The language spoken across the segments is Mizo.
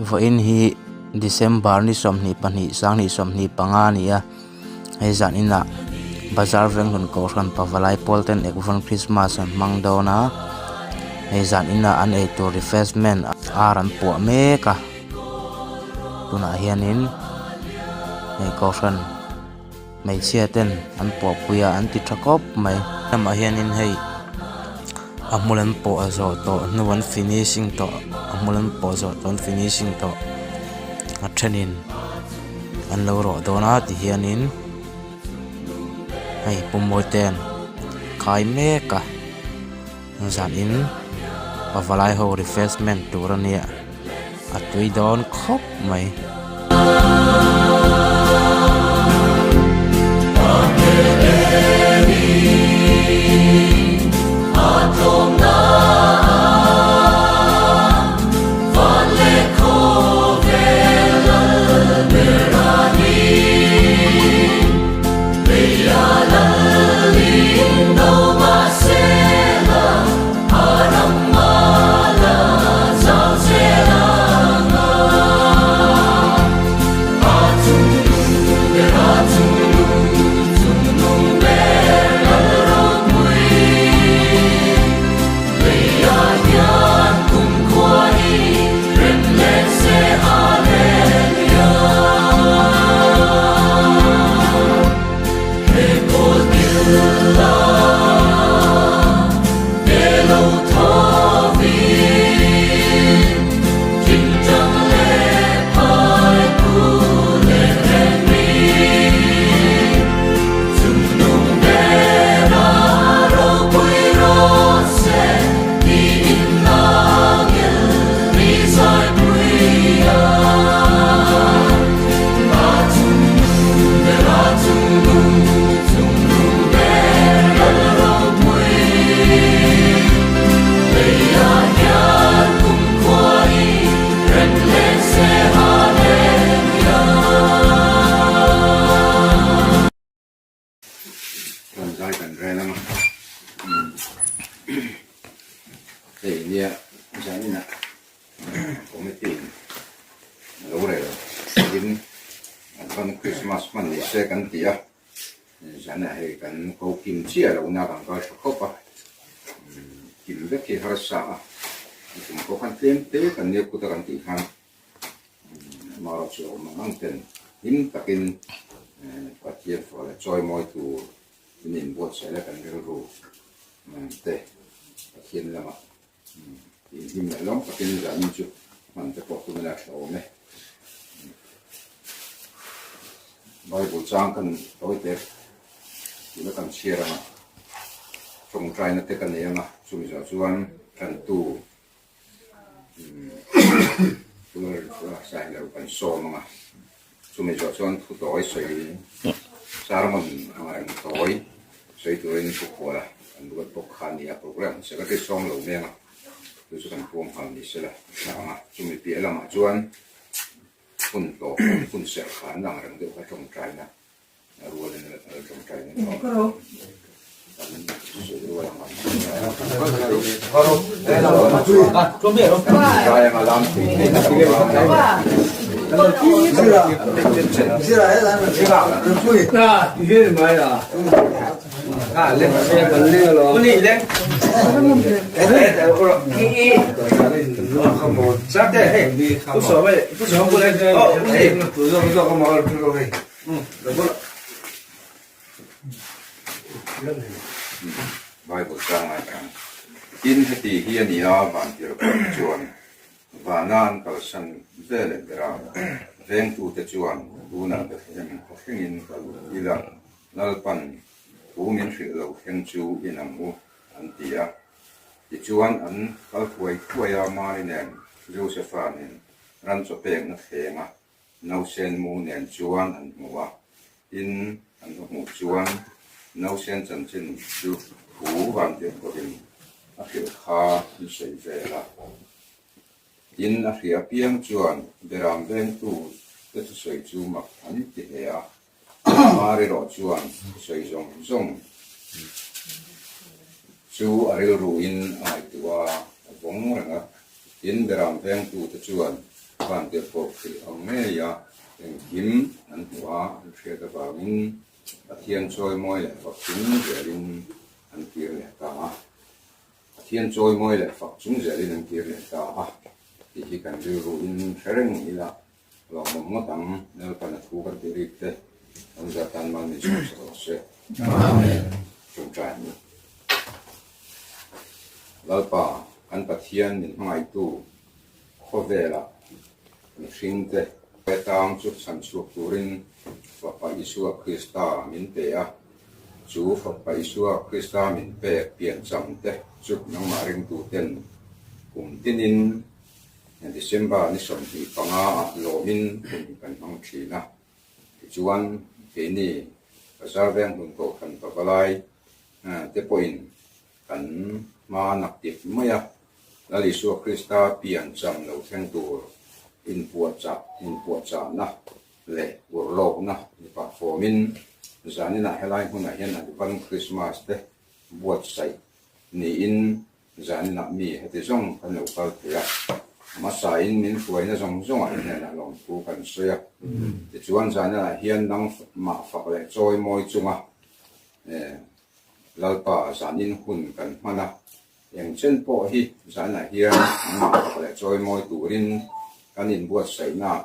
Vawiin hi December ni 22 sanghnih 25 a ni a hei zan inah bazar venghlun kohhran pavalai pawl ten ekvawn Christmas an hmang dawn a hei zan inah an eitur refreshment ar an puah mek a tunah hianin hei kohhran hmeichhia ten an puah pui a an ti tha khawp mai lamah hianin hei a hmul an pawh a zawh tawh hnu an finishing tawh a hmul an pawh zawh tawh an finishing tawh a thenin an lo rawh dawn a tihianin hei pu Mawite an khai mek a zanin pavalai ho refreshment tur a nia a tui dawn khawp mai. Kan zai kan rel ang a hei nia zaninah committee in a lo rel in an rawn Christmas hman ni se kan ti a zanah hei kan ko kim chiah lo na kan kal tha khawp a kim vek hi harsa a kum pawh khan tlem te kan nia kut a kan tih khan. Amaherawh chu a awm ang ang ten hlim takin Pathian fawh leh chawimawi tur in inbuatsaih la kan rilru te Pathian lamah inhlim leh lawm takin zanin chu hman te pawh tum ila tha awm e. Bible chang kan tawi te tuna kan chhiar anga tawngtaina te ka nei anga chumi zawh chuan tantu Sailo kan sawm ang a, chumi zawh chuan thu tawi sawi sermon ang reng tawi sawi turin thu khual a kan ruat bawk kha a ni a, programme secretary sawm lo meng a, chu chu kan puang nghal ni sela a tha ang a, chumi piah lamah chuan hun tawp hun serh khan ang reng deuh kha tawngtaina Bible chang ai khan tin heti hi a ni a, vantirhkoh chuan vana an kalsan ve leh ber a, vengtute chuan tunah Bethlehem khaw thlengin kal ila, Lalpan thu min hrilh lo thleng chu in ang u, an ti a. Tichuan an kal thuai thuai a, Mari nen Josefa nen ran chaw pekna thleng a, Nausen mu nen chuan an hmu a, tin an va hmuh chuan nausen chanchin chu thu vantirhkohin a hrilh kha an sawi vel a. Tin, a hria apiang chuan beram vengtu te thusawi chu mak an ti hle a, Mar erawh chuan thusawi zawng zawng chu a rilruin a ngaihtuah a, a vawng reng a. Tin, beram vengtu te chuan. Vantirhkoh hrilh ang ngeia engkim an hmuh a, an hriat avangin Pathian chawimawi leh fak chung zelin an kir leh ta a. Pathian chawimawi leh fak chung zelin an kir leh ta a tih hi kan rilruin hre reng ila Lawmawm ngawt ang, Lalpan a thu kan tih rik te kan zah tan mal min sawm sak rawh se. Amen. Ṭawngṭai ang u. Lalpa, kan Pathian min hmangaihtu khawvelah mihringte tang chu chhan chhuak turin Fapa Isua Krista min pe a, chu Fapa Isua Krista min pek piancham te chu nangmah ringtuten kum tinin December ni 25 ah lawmin hun kan hmang thin a, tichuan keini Bazar Veng Hmun Kohhran Pavalai te pawhin kan hma nak dik mai a, Lal Isua Krista pian cham lo thleng tur inpuahchah inpuahchahna leh urlawkna ni pah fawmin zaninah helai hmunah hian Advent Christmas te buatsaih niin Zaninah mi heti zawng kan lo kal thei a, hmasain min hruaina zawng zawngah i hnenah lawmthu kan sawi a. Tichuan zaninah hian nangmah fak leh chawi mawi chunga Lalpa zanin hun kan hman a, eng chen pawh hi zaninah hian nangmah fak leh chawi mawi turin kan inbuatsaihnaah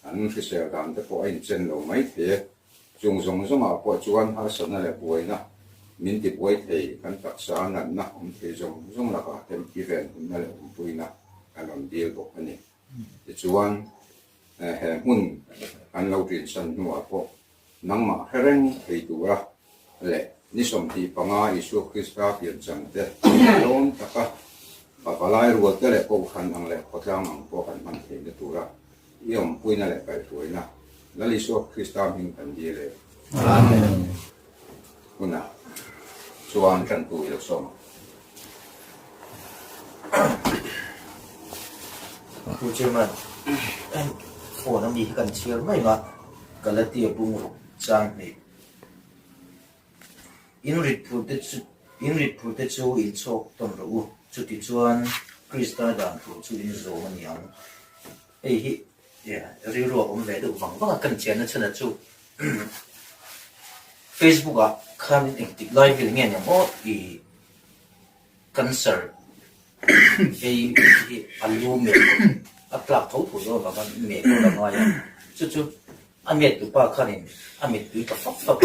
kan hrisel dan te pawh a inchen lo mai thei e. Chung zawng zawngah pawh chuan harsatna leh buaina min tibuai thei, kan taksa natna awm thei zawng zawng lakah te i ven hunna leh awmpuina kan rawn dil bawk a ni. Tichuan, he hmun kan lo rinsan hnuah pawh nangmah hre reng thei tura leh ni 25 Isua Krista piancham te lawm taka pavalai rualte leh kohhran ang leh khawtlang ang pawh kan hman theihna tura I awmpuina leh kaihhruaina Lal Isua Krista hming kan dil e. Amen. Hunah chuan tantu i lo sawm ang. Pu Chairman, phone a mi hi kan chhiar mai ang a, Galatia bung ruk chang hnih. In rit phur te chu in rit phur te chu in chhawk tawn rawh u, chutichuan Krista dan thu chu in zawm a ni ang. Hei hi rilru a awm ve deuh vang vang a, kan chianna chhan a chu Facebook ah khan engtik lai vel nge ni ang aw i cancer vei hi a lu meh a tlak tho tho dawn vang khan meh tur a ngai a, chu chu a met tupa khanin a mittui tla fak fak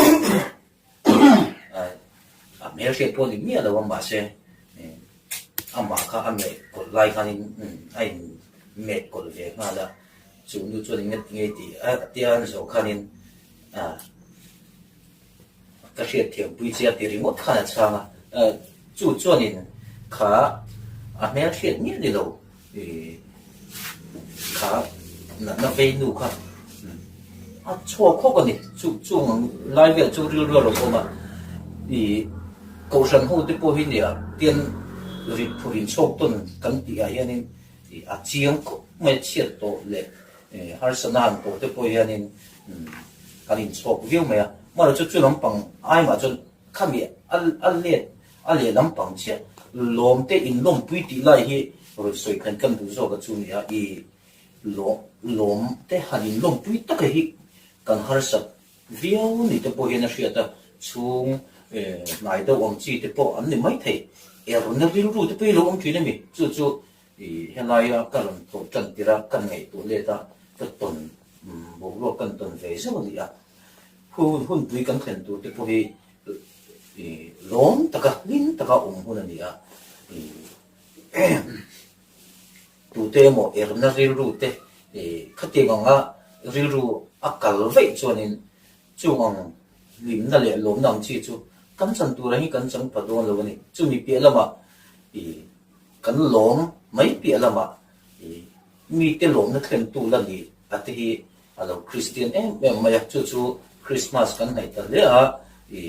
a, a hmelhriat pawh ni miah lo a mahse amah kha a meh kawlh lai khanin a in met kawlh ve nghal a, chu nu chuan eng nge tih a tia an zawh khanin Ka hriat thiam pui che a ti ringawt khan a chhang a, chu chuanin kha a hmel hriat miah ni lo kha natna vei nu kha a chhuak khawp a ni, chu chung ang lai vel chu rilru a rawn awm a, ih kohhran ho te pawh hi nia tian rit phur inchhawk tawn kan tih ah hianin a chiang khawp mai a chhiat tawh leh harsatna han tawh te pawh hianin kan inchhawk viau mai a, amaherawh chu chu lampang aimah chuan khami a let a leh lampang chiah lawm te inlawmpui tih lai hi rawn sawi khan kan duh zawk a chu nia i lawm te han inlawmpui taka hi kan harsat viau ni te pawh hian a hriat a, chhung hnai deuh ang chi te pawh an ni maithei, erna rilru te pawh hi lo awm thin a mi, chu chu I helaia ka rawn thawh tan tirh a, ka ngaihtuah let a, ka tawn boruak kan tawn ve zeuh a ni a. Hun hunpui kan thlen tur te pawh hi i lawm taka, hlim taka awm hun a ni a. I tute emaw erna rilru te i khatiang anga rilru a kal vaih chuanin chung ang hlimna leh lawmna ang chi chu kan chan tur ang hi kan chang pha dawn lo a ni. Chumi piah lamah i Kan lawm mai piah lamah i mite lawmna thlentu la ni a te hi a lo Kristian em em mai a, chu chu Krismas kan hnaih ta hle a, i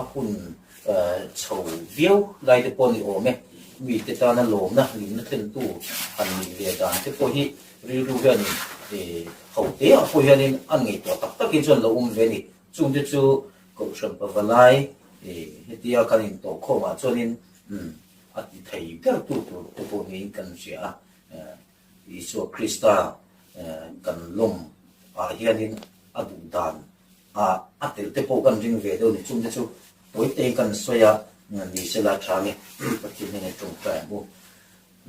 a hun chho viau lai te pawh ni awm e, mite tana lawmna hlimna thlentu han nih ve dan te pawh hi rilru hianin i ho te ah pawh hianin a ngaihtuah tak takin chuan lo awm ve a ni, chungte chu Kohhran Pavalai i hetia kan intawhkhawmah chuanin umm A ti thei ber tu tur te pawh niin kan hria a, Isua Krista kan lawm ah hianin a duh dan ah a telh te pawh kan ring ve deuh a ni. Chungte chu tawi te kan sawi a, ni sela tha nge Pathian hnenah tawngtai ang u.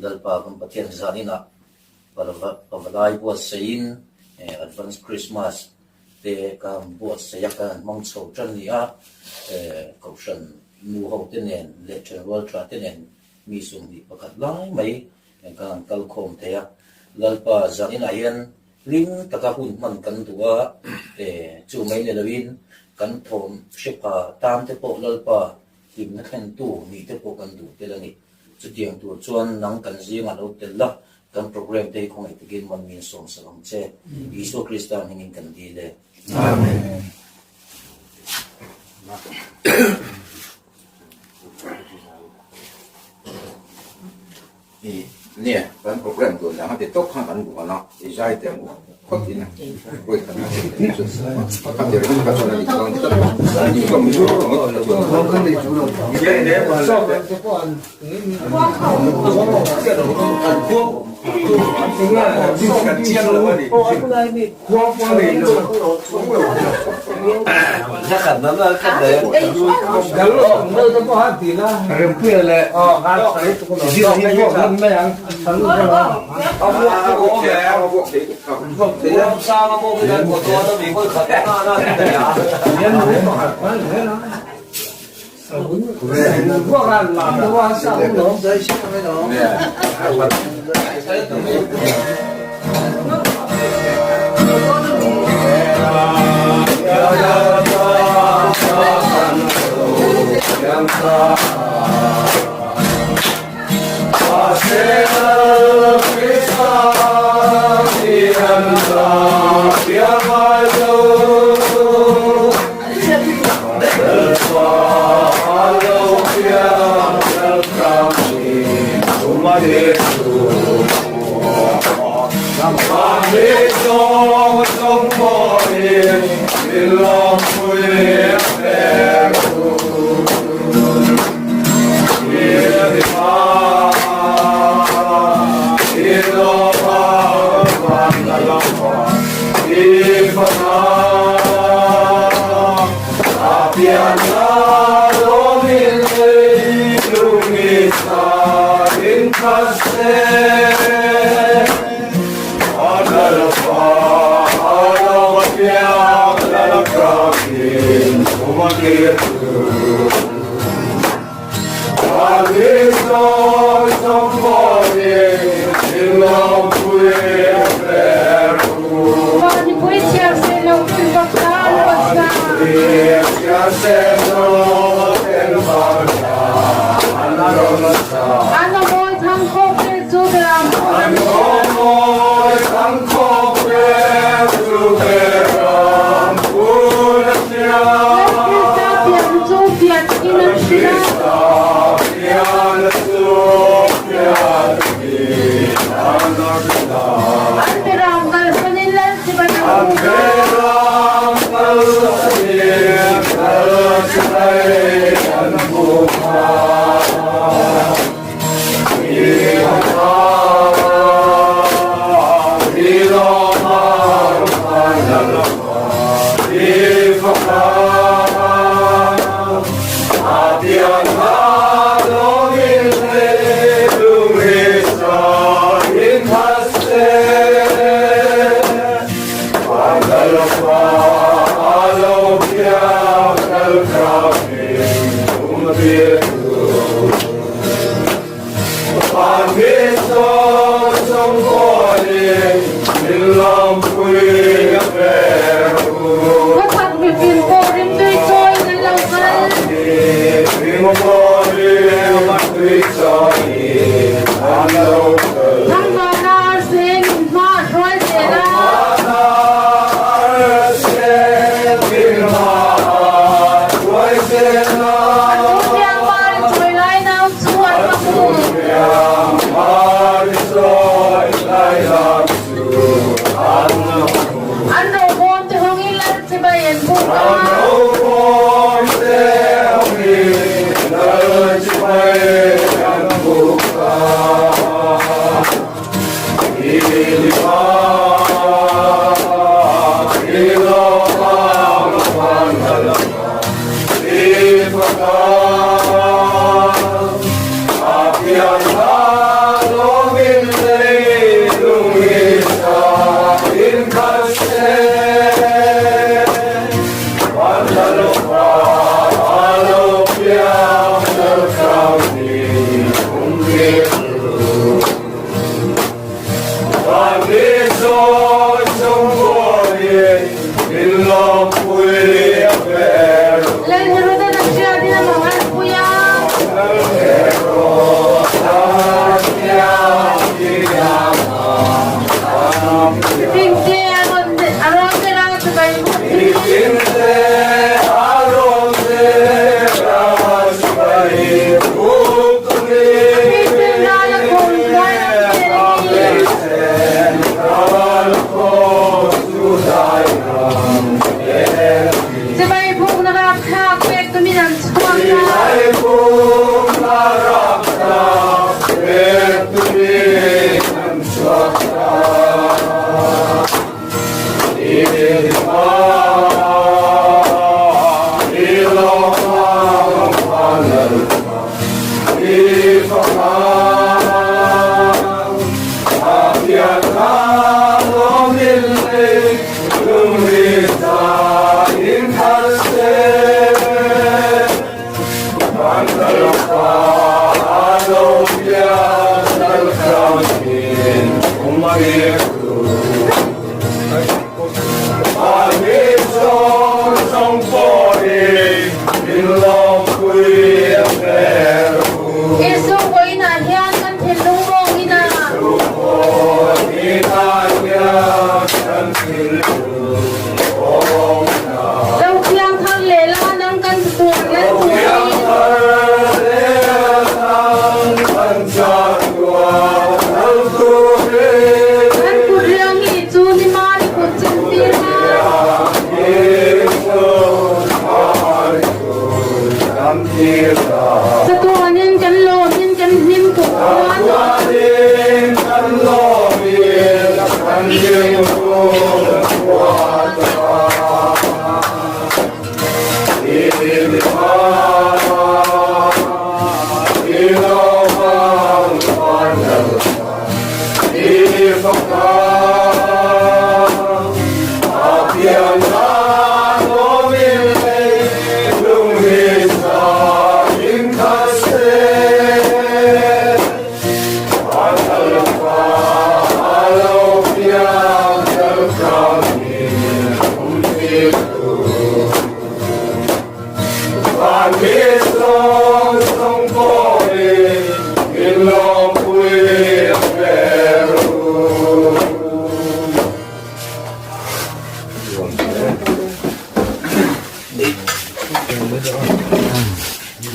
Lalpa kan Pathian zaninah Pavalai buatsaihin Advance Christmas te ka han buatsaih a, ka han hmang chho tan ni a, Kohhran nu ho te nen leh thenrual tha te nen mi 21 lai mai ka han kal khawm thei a. Lalpa zaninah hian hlim taka hun hman kan duh a, chu mai ni loin kan thawm hrepha tan te pawh Lalpa hlimna thlentu nih te pawh kan duh tel a ni. Chutiang tur chuan nang kan zingah lo tel la, kan program te hi khawngaih takin man min sawm sak ang che. Isua Krista hmingin kan dil e. Amen. I nia kan program tur dang a ti tawp khan kan buan a, i zai teh ang u phawt in pawi khan a ti chu a ti ringawt kha chuan a ni chuang tlat a ni chuang ringawt kha chuan.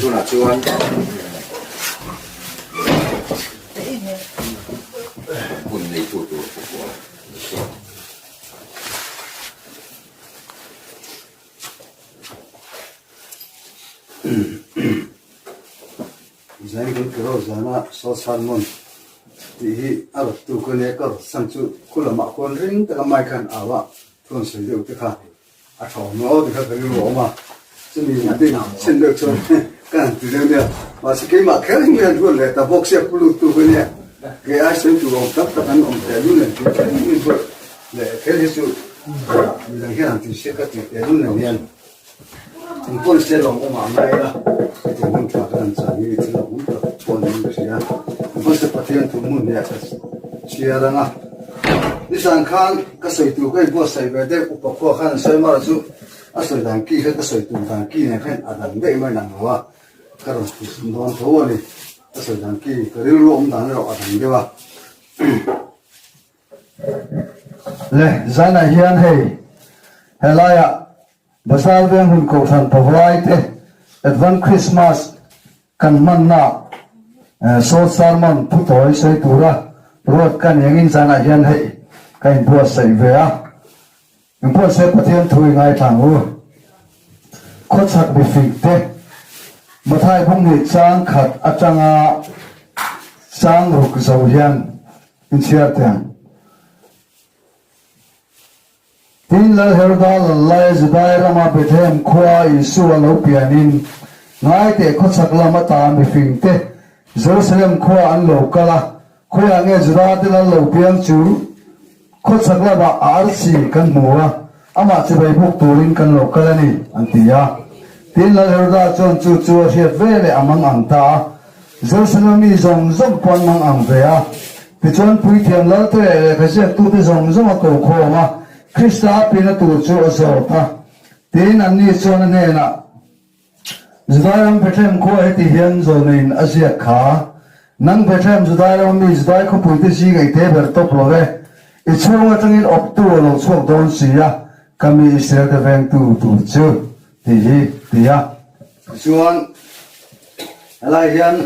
Tunah chuan hun neitu tur pawh Zain kan kiro zana Saw Salmon tih hi a rawt tu ka nia ka rawt san chu khu lamah khuan ring taka mai khan au a thuan sawi deuh te kha a tha awm lo ti kha ka rilru a awm a chumi ding chhin deuh chuan ka han ti deuh nia mahse keimah kher hi hian ruat leh ta bawk sia pu lut tu ka nia kei ai sawi tur awm tak tak an awm teh lul nen tih kher hi ruat leh kher hi chu midang hian han ti se ka ti teh lul nen hian Eng pawn se lawm awm ah ngai ila hetiang hun tha kan han chan hi thil a awm tak pawh niin ka hria. Eng pawn se Pathian thu hmun hniah ka chhiar ang a. Nizan khan ka sawi tur ka inbuatsaih ve deuh upa khua khan an sawi mar chu a sawi dan ki kha ka sawi tur dan ki nen khan a dang daih mai nang lo a, ka rawn hmu dawn tho a ni. Ka sawi dan ki ka rilru awm dan erawh a dang deuh a. Le zanah hian hei helaiah Bazar veng hun kohhran pawlai te Advent Christmas kan hmanna short sermon thu tawi sawi tura ruat ka ni angin zanah hian hei ka inbuatsaih ve a. Inbuatsaih Pathian thu i ngaithla ang u. Khawchhak mifing te Mathai bung nih chang khat atanga chang ruk zo hian inchhiar teh ang. Tin, Lal Heroda lal lai Judai rama Bethlehem khua Isua lo pianin, ngaiteh khawchhak lam ata mifingte Jerusalem khua an lo kal a, khawiah nge Judate lal lo piang chu khawchhak lamah a arsi kan hmu a, amah chibai buk turin kan lo kal a ni, an ti a. Tin, Lal Heroda chuan chu chu a hriat veleh a mang ang ta a, Jerusalem mi zawng zawng pawh an mang ang ve a. Tichuan Puithiam Lalte leh lehkha ziaktute zawng zawng a ko khawm a, Krista a pina tur chu a zawt a. Tin, anni chuan a hnenah, Judai ram Bethlehem khua heti hian zawlneiin a ziak kha, Nang Bethlehem Judai rama mi Judai khawpuite zinga i te ber tawp lo e, i chhung atangin awptu a lo chhuak dawn si a, ka mi Israelte vengtu tur chu, tih hi ti a. Tichuan, helai hian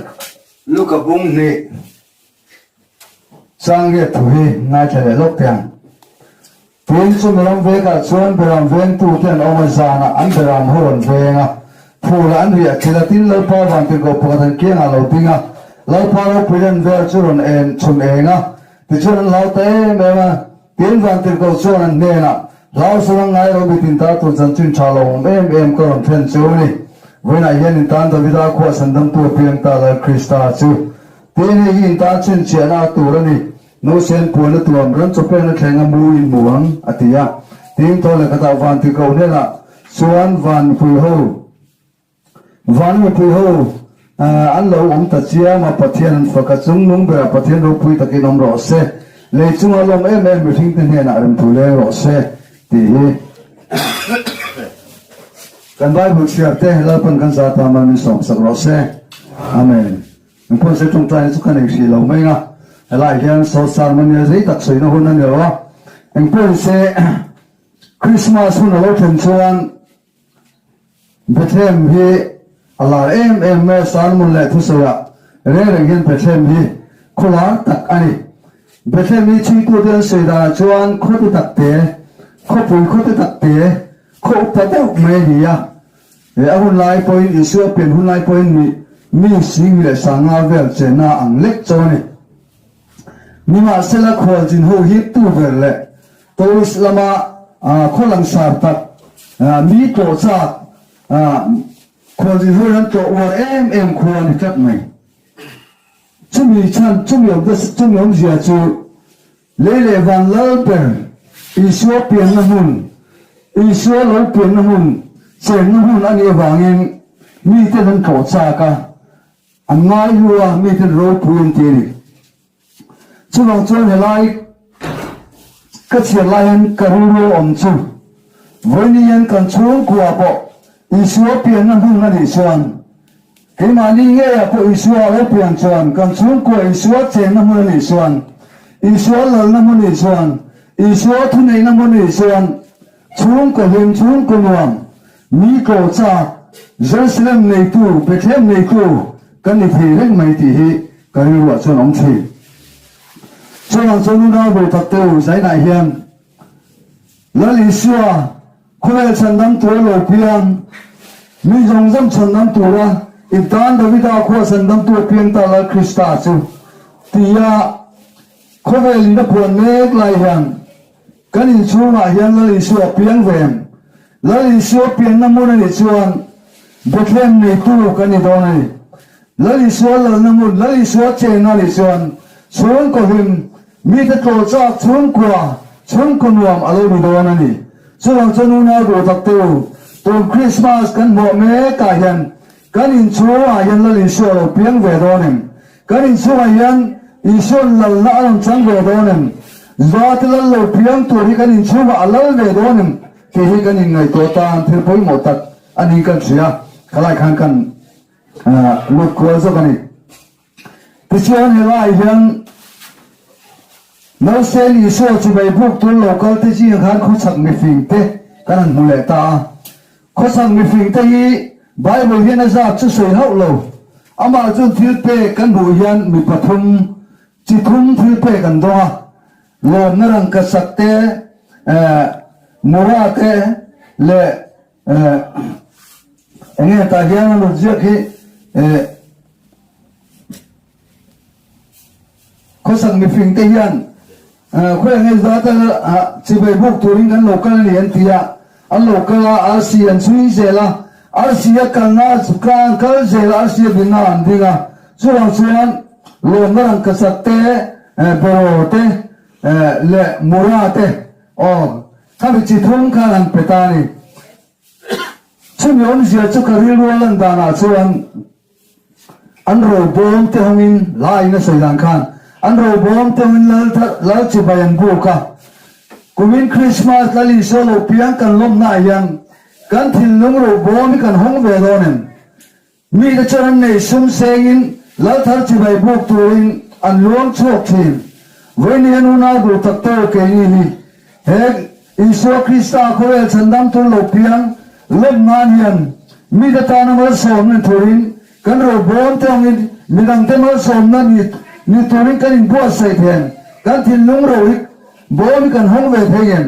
Luka bung hnih Changriat thu hi ngaithla leh lawk teh ang. Tin, chumi ram vekah chuan beram vengtute an awm a, zanah an beram ho rawn veng a, phul ah an riah thil a, tin Lalpa vantirhkoh pakhat an kiangah lo ding a, Lalpa ropui len vel chu rawn en chhun eng a, tichuan an hlau ta em em a. Tin, vantirhkoh chuan an hnenah, Hlau sawn ang ngai lo mitin ta tur chanchin tha lo awm em em ka rawn thlen chu a ni. Vawiinah hian in tan Davida khuah chhandamtu a piang ta Lal Krista chu. Tin, hei hi in tan chhinchhiahna tur a ni. Nausen puan a tuam, ran chawpekna thleng a mu in hmu ang, a ti a. Tin, thaw leh khatah van tirhkoh hnenah chuan van mipui ho, van mipui ho an lo awm ta chiam a, Pathian an fak a, chung nung berah Pathian ropui takin awm rawh se, lei chunga lawm em em mihringte hnenah remthu leng rawh se, tih hi kan Bible chhiar te Lalpan kan zata mal min sawmsak rawh se. Amen. Engpawh se tawngtaina chu ka nei hrih lo mai a, helaiah hian sawt sermon rei tak sawina hun a ni lo a, engpawhin se Christmas hun a lo thlen chuan Bethlehem hi a lar em em mai a, sermon leh thusawiah reng reng hian Bethlehem hi khaw lar tak a ni. Bethlehem hi chhuitute an sawi danah chuan khaw te tak te, khawpui khaw te tak te, khaw upa deuh mai a ni a, He a hun lai pawhin Isua pian hun lai pawhin mi mi sing leh sanga vel chenna ang lek chauh a ni. Nimahsela khualzin ho hiptu ber leh tourist lama khaw langsar tak mi tlawh chak khualzin ho in an tlawh uar em em khua a ni tlat mai. Chumi chhan chumi chumi awmzia chu Lei leh van lal ber Isua pianna hmun, Isua lo pianna hmun, chenna hmun a nih avangin miten an tlawh chak a, an ngaihlu a, miten ropui an ti a ni. Chuvang chuan helai ka chhiar lai hian ka rilru a awm chu, vawiin hian kan chhungkua pawh Isua pianna hmun a nih chuan Keimahni ngeiah pawh Isua a lo pian chuan, kan chhungkua Isua chenna hmun a nih chuan, Isua lalna hmun nih chuan, Isua thuneihna hmun nih chuan, chhungkaw hlim, chhungkaw nuam, mi tlaw chak, Jerusalem neitu, Bethlehem neitu kan ni thei reng mai tih hi ka rilruah chuan awm thin. Chuvang chuan unau bo tak te u zainah hian Lal Isua Khawvel chhandam tura lo piang, mi zawng zawng chhandam tura i tan Davida khua chhandamtu a piang ta Lal Krista chu tia khawvel in a puan mek lai hian kan inchhungah hian Lal Isua a piang ve em? Lal Isua pianna hmun a nih chuan Bethlehem neitu kan ni dawn a ni. Lal Isua lalna hmun, Lal Isua chenna a nih chuan chhungkaw hlim Mite tlawh chak chhungkua, chhungkaw nuam a lo ni dawn a ni. Chuvang chuan unau duh tak te u, tun Krismas kan hmuah mekah hian kan inchhungah hian Lal Isua a lo piang ve dawn em? Kan inchhungah hian Isua'n lalna a rawn chang ve dawn em? Zate lal lo piang tur hi kan inchhungah a lal ve dawn em? Tih hi kan inngaihtuah tan thil pawimawh tak a niin kan hria. Khalai khan kan lut kual zawk a ni. Tichuan helaiah hian Nausen Isua chuvei buk tur lo kal te zingah khan khawchhak mifing te kan han hmu leh ta a. Khawchhak mifing te hi Bible hian a zat chu sawi hauh lo. Amah chuan thil pek kan hmuh hian mi pathum, chi thum thil pek an dawng a. Lawmna rangkachak te, mura te leh Eng nge tah hian a lut ziak hi khawsak mifing te hian khawi nge zat a chibai buk turin kan lo kal a ni an ti a, an lo kal a arsi an chhui zel a, arsi a kalna an kal zel a arsi a dinna an ding a, chuvang chuan lawmna rangkachak te bawraw te leh mura te aw Khami chi thum khan an pe ta a ni. Chumi awmzia chu ka rilru a lan danah chuan an ro bawm te hawngin la in a sawi dan khan. An robawm teuhin lal lal chibai an buk a. Kumin Krismas Lal Isua lo piang kan lawmnaah hian kan thinlung robawm hi kan hawng ve dawn em? Mite chuan an nei sum sengin lal thar chibai buk turin an luang chhuak thin. Vawiin hian unau duh tak tawk keini hi he Isua Krista khawvel chhandam tur lo piang lawm nan hian mite tana malsawmna ni turin kan robawm te angin midangte malsawmna ni ni turin kan inbuatsaih thei ang. Kan thinlung ro hi bawm hi kan hawng ve thei em?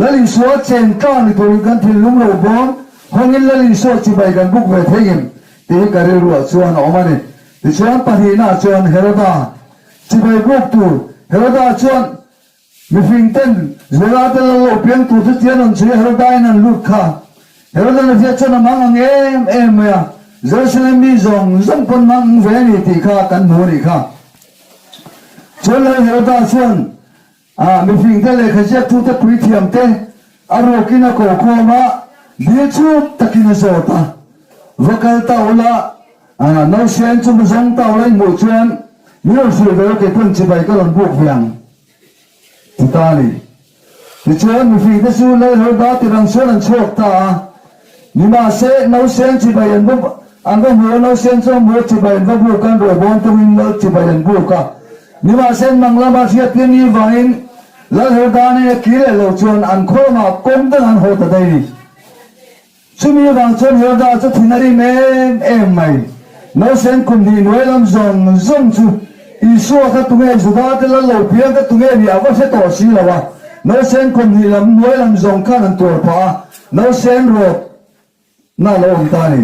Lal Isua chen tlang ni turin kan thinlung ro bawm hawngin Lal Isua chibai kan buk ve thei em? tih hi ka rilruah chuan a awm a ni. Tichuan pahnihnaah chuan Heroda chibai buk tur Heroda chuan Mifing ten Zuala te lal lo piang tur chu chian rawn chhui a, Heroda-in an lut kha. Heroda na hriat chuan a mang ang em em mai a, Jerusalem mi zawng zawng pawn mang ang ve a ni tih kha kan hmu a nih kha. Chuan Lal Heroda chuan a mifing te lehkha ziaktute puithiam te a rukin a ko khawm a, dil chhuk takin a zawt a, Va kal ta ula, nausen chu va zawng ta ula in hmuh chuan min rawn hrilh ve u, kei pawn chibai ka rawn buk ve ang. Ti ta a ni. Tichuan, mifingte chu Lal Heroda tirang chuan an chhuak ta a. Nimahse, nausen chibai an va an va hmu a, nausen chu a hmu a, chibai an va buk a, an rawhbawn tawngin Lal chibai an buk a. Nimahse, an mang lama hriattir ni vangin Lal Heroda nen a kir leh lo chuan an khaw lamah kawng dang an haw ta daih a ni. Chumi avang chuan Heroda chu thin a rim em em mai. Nausen kum hnih hnuai lam zawng zawng chu Isua kha tunge Juda te lal lo piang kha tunge nih a va hre tawh si lo a. Nausen kum hnih lam hnuai lam zawng khan an tuar phah a, nausen rawt na a lo awm ta a ni.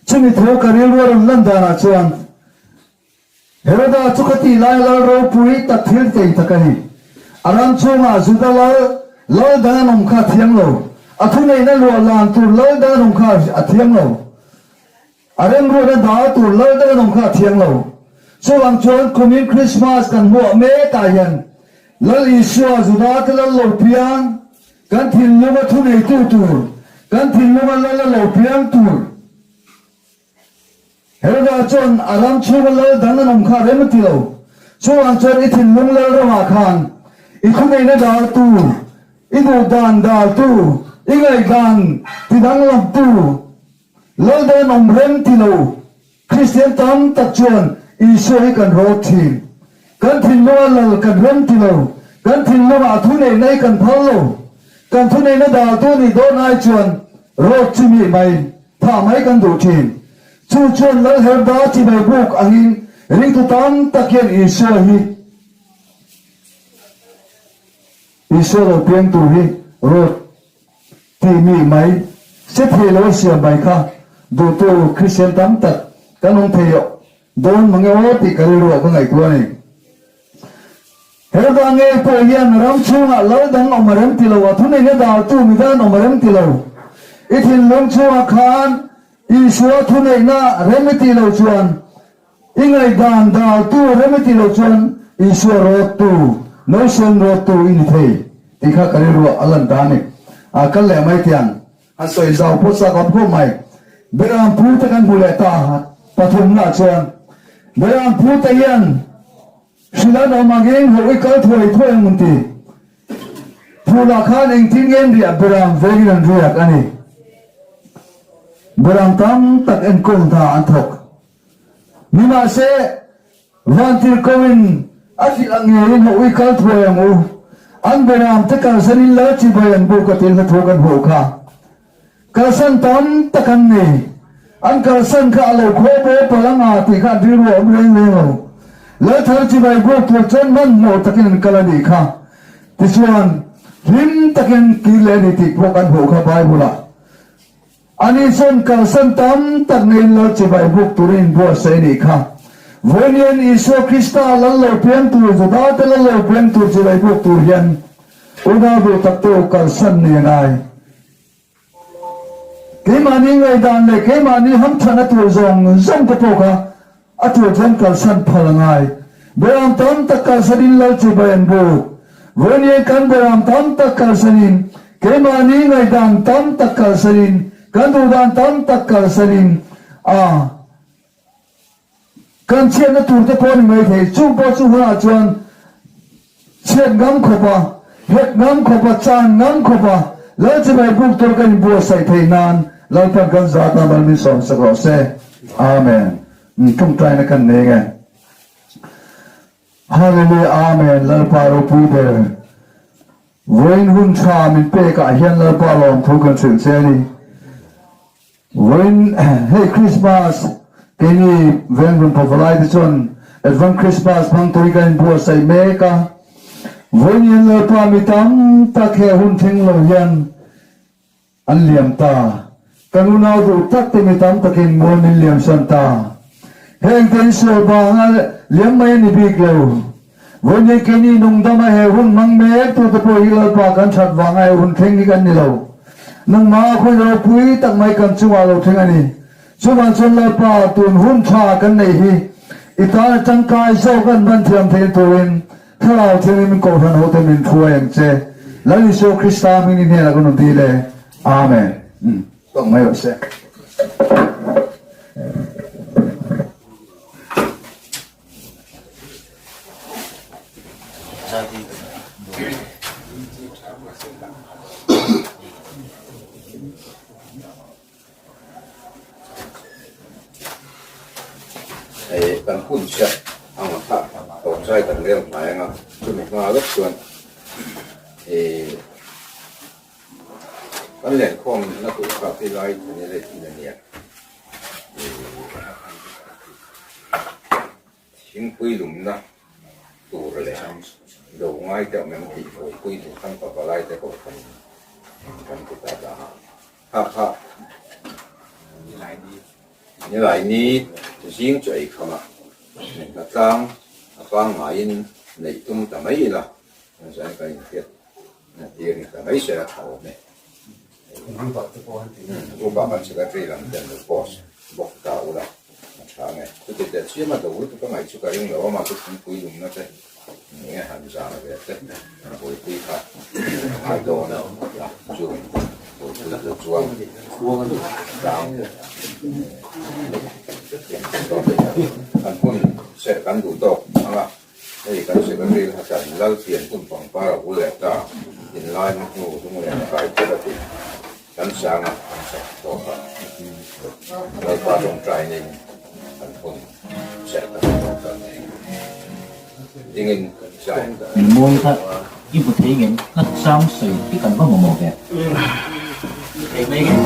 Chumi thu ka rilru a rawn lan danah chuan Heroda chu ka tih lai lal ropui tak thil tei tak a ni. A ram chhungah Juda lal, lal dang an awm kha a thiang lo. A thuneihna luah lan tur lal dang an awm kha a thiang lo. A remruatna dal tur lal dang an awm kha a thiang lo. Chuvang chuan kumin Krismas kan hmuah mekah hian Lal Isua Juda te lal lo piang, kan thinlunga thuneitu tur, kan thinlunga lal a lo piang tur, Heroda chuan a ram chhunga lal dang an awm kha rem a ti lo. Chuvang chuan i thinlung lal ramah khan i thuneihna daltu, i duhdan daltu, i ngaihdan tidanglamtu lal dang an awm rem ti lo. Kristian tam tak chuan Isua hi kan rawt thin. Kan thinlunga lal kan rem ti lo. Kan thinlungah a thuneihna hi kan phal lo. Kan thuneihna daltu nih dawn ai chuan rawt chi mih mai. Thah mai kan duh thin. Chu chuan Lal Herda chibai buk angin ringtu tam tak hian Isua hi Isua lo piang tur hi rawt tih mi mai se thei lo a siam mai kha duhtu Kristian tam tak kan awm thei dawn mange aw tih ka rilruah ka ngaihtuah a ni. Heroda ngei pawh hian ram chhungah lal dang awm a rem ti lo, a thuneihna daltu midang awm a rem ti lo. I thinlung chhungah khan Isua thuneihna rem i tih loh chuan, i ngaihdan daltu rem i tih loh chuan Isua rawttu, nausen rawttu i ni thei tih kha ka rilruah a lan ta a ni. A kal leh mai tiang. A sawi zau pawh chak awm khawp mai. Beram pu te kan hmu leh ta pathumna chuan Beram pu te hian hrilh an awm angin ho i kal thuai thuai ang an ti. Phulah khan engtin nge an riah Beram vengin an riak a ni. Beram tam tak enkawl hna an thawk. Nimahse Vantirhkohin a hrilh ang ngeiin ho i kal thuai ang u. An beram te kalsanin lal chibai an buk a tir hla thu kan hmuh kha. Kalsan tam tak an ni. An kalsan kha a lo khaw baw palh anga tih kha an rilru a awm reng reng lo. Lal thar chibai buk tur chuan hmanhmawh takin an kal a nih kha. Tichuan, hlim takin kir leh a ni tih pawh kan hmuh kha Bible-ah. Ani chuan kalsan tam tak neiin Lal chibai buk turin inbuatsaih a nih kha. Vawiin Isua Krista Lal lo piang tur, Judate Lal lo piang tur chibai buk tur hian unau duh takte u kalsan nei a ngai. Keimahni ngaihdan leh keimahni hamthanna tur zawng zawng te pawh kha A tur chuan kalsan phal a ngai. Beram tam tak kalsanin Lal chibai an buk. Vawiin kan beram tam tak kalsanin, keimahni ngaihdan tam tak kalsanin, kan duhdan tam tak kalsanin a. Kan chhiatna tur te pawh a ni maithei. Chung pawh chu hunah chuan chhiat ngam khawp a, hek ngam khawp a, chan ngam khawp a, Lal chibai buk tur kan inbuatsaih theih nan Lalpan kan zata mal min sawmsak rawh se. Amen. Tawngtaina kan nei nge. Hallelujah Amen Lalpa ropui ber. Vawiin hun tha min pek ah hian Lalpa lawmthu kan hrilh che a ni. Vawiin hei Christmas keini Venglun Pawvalai te chuan Advent Christmas hmang turin kan inbuatsaih mek a. Vawiin hian Lalpa mi tam tak he hun thleng lo hian An liam ta. Kan unau duh tak te mi tam takin mual min liamsan ta. Heng te insual vanga liam mai a ni bik lo. Vawiin keini nungdama he hun hmang mek tute pawh hi Lalpa kan that vanga he hun thleng hi kan ni lo. Nangmah khawi ropui tak mai kan chungah lo thleng a ni. Chuvang chuan Lalpa tun hun tha kan neih hi i tana tangkai zawk an hman thiam theih turin Thlarau Thianghlim Kohhran hote min hruai ang che. Lal Isua Krista hming i hnenah kan rawn dil e. Amen. Tawk mai rawh se. Hei kan hun chhiat ang a kha tawngtai kan rel hnai anga chumi hma vek chuan ih kan lenkhawm na tur kha phei lai thani leh thin a nia ih thingpui lumna tur leh do ngai te awm em tih buaipui tur khan pavalai te kohhran kan ti ta dah a. Kha kha Nilai ni zing chu ei kham a, hnatlang a pangngaiin neih tum ta mai ila, zain kan inhriat tir ni ta mai se a tha awm e. Group ah kan secretary lam ten lo post bawk ta ula a tha nge. Chuti teh chiam a do lutuk a ngaih chu ka ring lo a, mahse thingpui lumna te Nge han zan ve te buaipui kha a ngai dawn a chu buaipui tur chuan tlang kan hun serh kan duh tawk ang a, hei kan secretary kha kan lal pian hun pangpar a bul leh ta inlai hma hnu lunglen kai thil a tih kan sang a kan sak tawk a, Lalpa tawngtai nen kan hun serh kan duh tawk ta nen dingin zai. Min mawi kha i hmu thei ngem hla chang sawi hi kan va mamawh ve. Hmu thei mai ngem.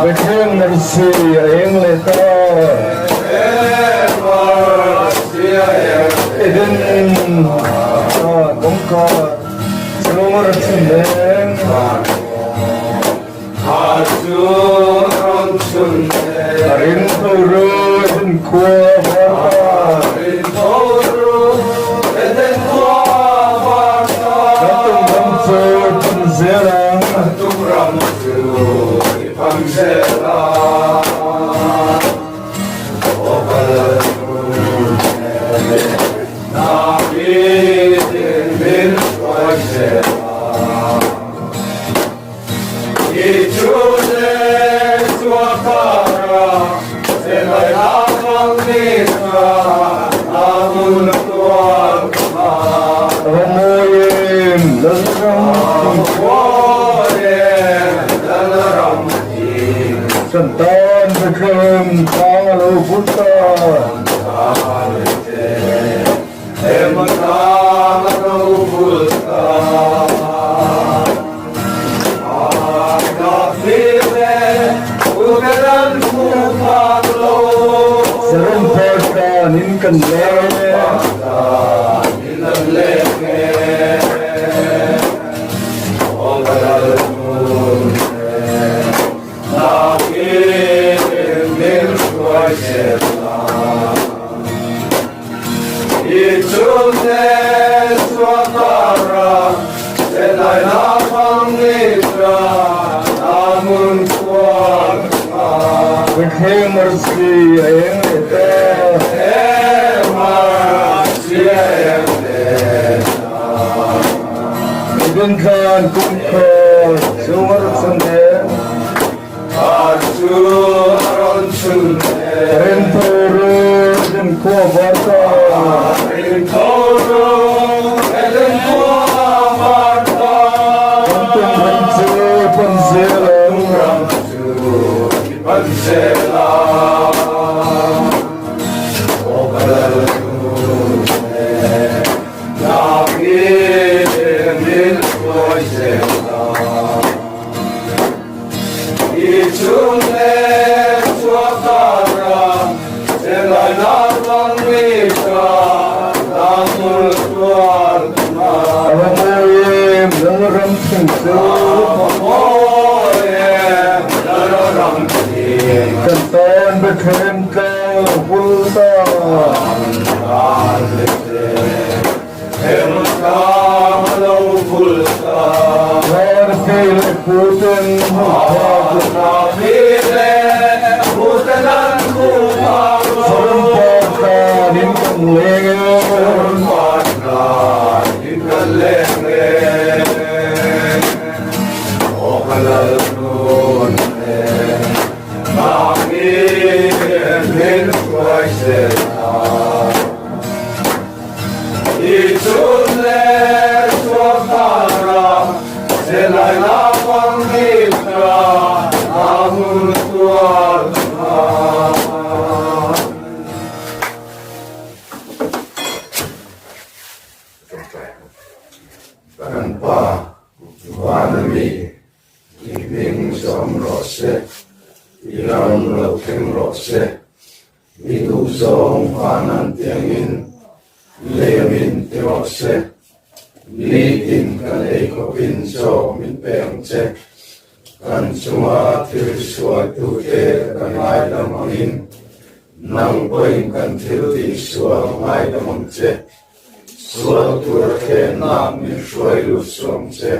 Bethlehem Mercy a eng leh ta. Kawngka chu a chhun eng. Rin tho ru in khua var ta. Kan tum ram chu pan zel ang. Ramuaim Lalram Santan Bethlehem tlang a lo vul ta. Saron Park in kan leng e. Bethlehem arsi a eng leh ta. Eden tlan kumkhar chung a rat chhan nen. Rin tho ru Eden khua var ta. Kan tum ram chu pan zel ang. A va mawi em Lalram thing chu Kan tan Bethlehem tlang vul ta. Varpi leh Puten Saron Parthan in kan leng e. Kan pa vana mi i hming zawm rawh se, i ram lo thleng rawh se. I duhzawng van an tiangin lei a min ti rawh se. Nitin kan ei khawpin chaw min pe ang che. Kan chunga thil sualtute kan ngaidam angin nang pawhin kan thil tihsual ngaidam ang che. Sual tura thlenna min hruai lut suam che.